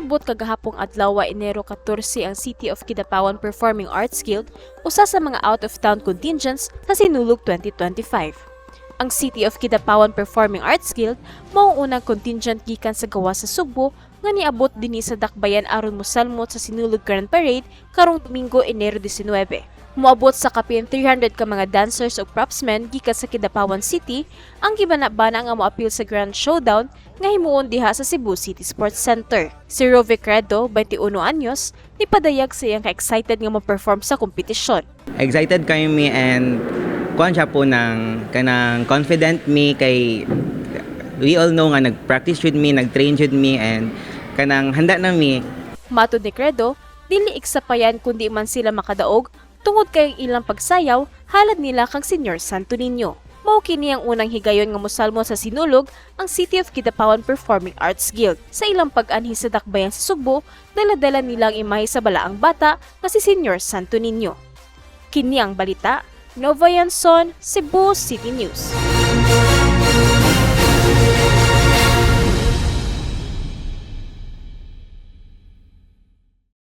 Niabot kagahapong adlaw, Enero 14, ang City of Kidapawan Performing Arts Guild, usa sa mga out-of-town contingents sa Sinulog 2025. Ang City of Kidapawan Performing Arts Guild mao ang unang contingent gikan sa gawas sa Sugbo nga niabot dinhi sa Dakbayan aron mosalmot sa Sinulog Grand Parade karong Domingo, Enero 19. Moabot sa kapin 300 ka mga dancers ug propsmen gikan sa Kidapawan City ang gibana-bana nga moapil sa Grand Showdown nga himuon diha sa Cebu City Sports Center. Si Rove Credo, 21 anyos, nipadayag sa iyang ka-excited nga mo-perform sa kompetisyon. Excited kami mi and kuan siya po ng kanang confident me kay we all know nga nag-practice with me, nag-train with me and kanang handa na mi. Matod ni Credo, dili igsapayan kundi man sila makadaog tungod kay ang ilang pagsayaw halad nila kang Senyor Santo Niño. Mao kini ang unang higayon nga mosalmo sa Sinulog ang City of Kidapawan Performing Arts Guild. Sa ilang pag-anhi sa dakbayan sa Sugbo, dala-dala nila ang imahe sa balaang bata nga si Senyor Santo Niño. Kini ang balita, Nova Yanson, Cebu City News.